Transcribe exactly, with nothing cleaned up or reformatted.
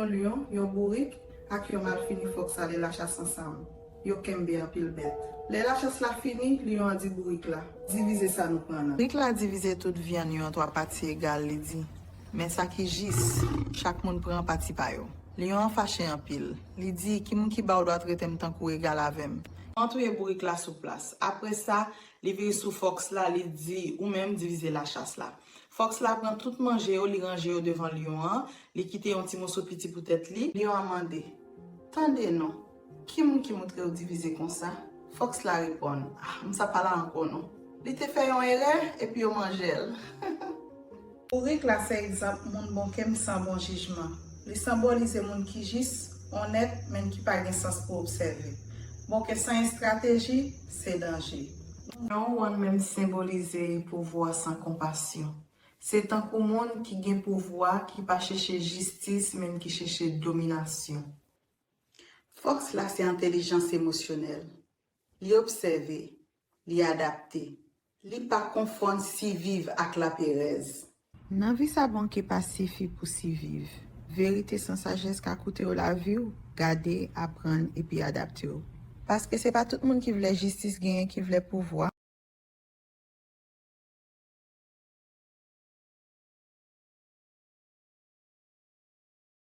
Yon lyon, yon bourik, ak yon malfini fòk sa lè lachas ansanm. Yo kenbe anpil bèt. Lè lachas la fini, lyon an di bourik la, divize sa nou pran nan. Bourik la divize tout vyann yo an twa pati egal, li di, men sa ki jis, chak moun pran pati pa yo. Lyon an fache anpil. Li di, ki moun ki ba w dwa trete m tankou egal avè m? Lyon an touye bourik la sou plas. Apre sa, li vire sou fòks la, li di, ou menm divize lachas la. Fòks la pran tout manje yo, li ranje yo devan lyon an, li kite yon ti moso piti pou tèt li. Lyon an mande, tande non, ki moun ki moutre w divize konsa? Fòks la reponn, ah, m sa pa la ankò non. Li te fè yon erè, epi yo manje l. Bourik la se egzanp moun bon kè m san bon jijman. Li senbolize moun ki jis, onèt, men ki pa gen sans pou obsève. Bon kè san estrateji, se danje. Yon wonn menm senbolize pouvwa san konpasyon. Se tankou moun ki gen pouvwa ki pa chèche jistis, men ki chèche dominasyon. Fòks la se entèlijans emosyonèl. Li obsève, li adapte. Li pa konfonn siviv ak laperèz. Nan vi sa bon kè pa sifi pou siviv. Verite san sajès ka koute w lavi w, gade, aprann, epi adapte w. Paske se pa tout moun ki vle jistis genyen ki vle pouvwa.